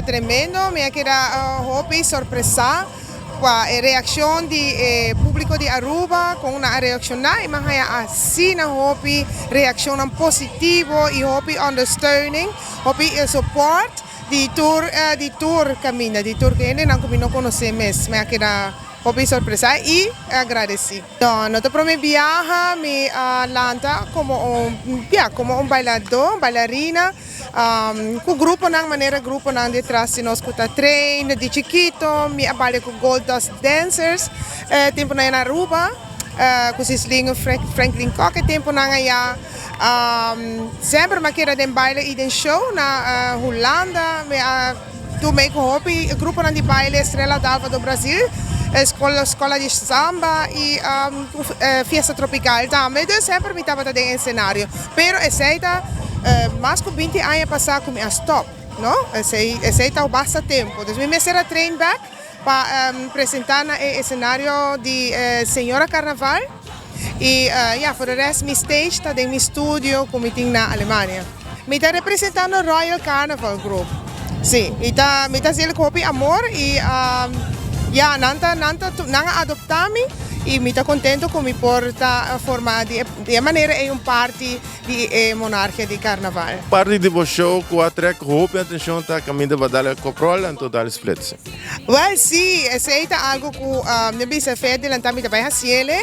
tabata tremendo, mi a keda hopi sorpresa pa e reaccion di e publico di Aruba, con nan a reacciona y mi a haya asina hopi reaccionnan positivo y hopi ondersteuning, hopi support di tur di tur caminda, di tur hendenan cu mi no conoce mes, mi a keda hopi sorpresa y agradeci. No, no ta prome biaha mi a lanta como un, ya, como un bailador, un bailarina, cu gruponan manera gruponan detras di nos cu ta train di chikito. Mi a baila cu Gold Dust Dancers e temponan na Aruba, cu Sislin Franklin Kock e temponan aya. Semper mi a keda den baile y den show na Hulanda. Mi a Tumei ku hopi gruponan di baile Estrela d'Alva do Brasil, Escola di Samba y Fiesta Tropical tambe. Dus semper mi tabata den escenario. Pero esey ta mas ku binti aña pasa ku mi a stop, no? Esey ta basta tempo. Dus mi mester a train back pa presenta na e escenario di Señora Carnaval. Y ya, for de rest mi stage ta den mi studio cu mi tin na Alemania. Mi ta representando Royal Carnival Group. Si, mi ta mi ta haciel cu hopi amor y ya, nan ta nan ta nan a adopta mi y mi ta contento cu mi por ta forma di e manera ey un parti di e monarchia di carnaval. Parti di bo show cu a trek hopi atencion ta caminda pa dal e koprol anto dal splits. Wel si, esey ta algo cu mi a bisa fe adelanta mi ta bay haciele.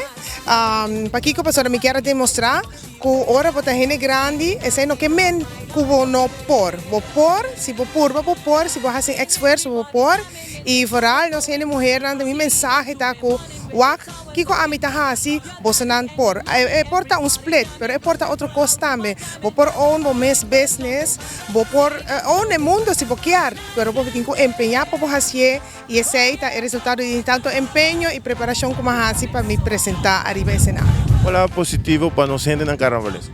Pakico? Pasobra mi kier a demostra cu ora bo ta hende grandi esey no ke men cu bo no por. Bo por, si bo purba bo por, si bo haci un esfuerzo bo por. Y vooral nos hende muhernan mi mensahe ta cu wak kico ami ta haci bosonan por. E por ta un split pero e por ta otro cos tambe. Bo por own bo mes business, bo por own e mundo si bo kier pero bo tin cu empeña pa bo hacié y esey ta e resultado di tanto empeño y preparacion cu mi a haci pa mi presenta ariba escenario. Palabra positivo pa nos hendenan carnavalesco.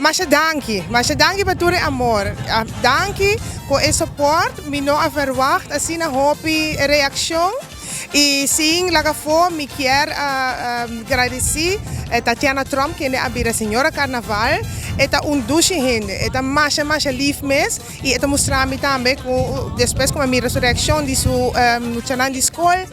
Masha danki, masha danki pa tur e amor. Danki ku e support, mi no a verwacht asina hopi reaccion y sin laga afo mi kier a gradeci Tatiana Tromp kende a bira señora carnaval. E ta un dushi hende, e ta masha masha lief mes y e ta mustra mi tambe ku despues ku mi a mira su reaccion di su muchanan di school,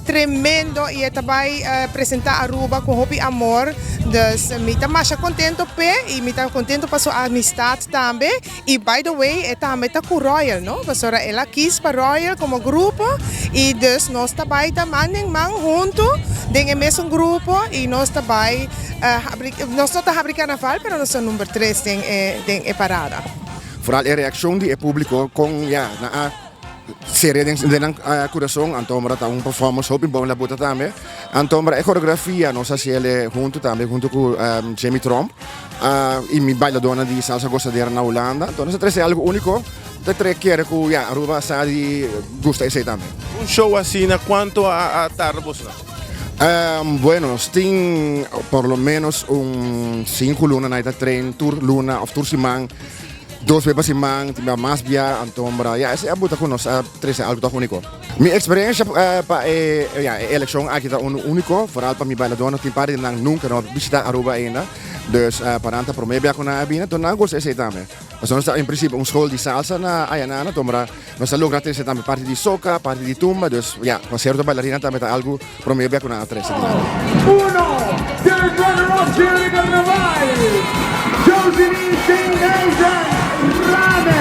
Tremendo y e ta bay presenta Aruba cu hopi amor. Dus mi ta masha contento p'e y mi ta contento pa su amistad tambe. Y by the way e tambe ta cu Royal no, pasobra el a kies pa Royal como grupo y dus nos ta bay ta man den man hunto den e mesun grupo y nos ta bay habri, nos no ta habri carnaval pero nos ta number tres den e den e parada. Vooral e reaccion di e publico con ya nan a. Seria den den nan kurason anto mora ta un performance hopi bon labuta tambe anto mora e koreografia nos a hasiel hunto tambe hunto ku Jamie Tromp y mi bailadornan di salsa gozadera na Hulanda anto nos a trese algo uniko ta tre kere ku ya Aruba sa di gusta esei tambe. Un show asina cuanto a tarda boso nan? Bueno nos tin por lo menos un sinku luna nan ta train tur luna of tur siman. Dos bes pa siman, tin bia mas bia, antombra. Ya, esei a buta ku nos a trese algu tòg úniko. Mi eksperensha pa e, ya, e elekshon aki ta unu úniko, foral pa mi bailadónan. Tin par di nan nunka no a bishitá Aruba ainda. Dus pa nan ta promé bia ku nan a bini, anto nan a gusta esei tambe. Pasobra nos ta en prinsipio un skol di salsa na Ayanana, antombra nos a logra trese tambe parti di soka, parti di tumba. Dus ya, pa sierto bailarina tambe ta algu promé bia ku nan a trese dilanti. Uno, third runner up Jerry Carnaval, Joseline Steenhuizen Rames.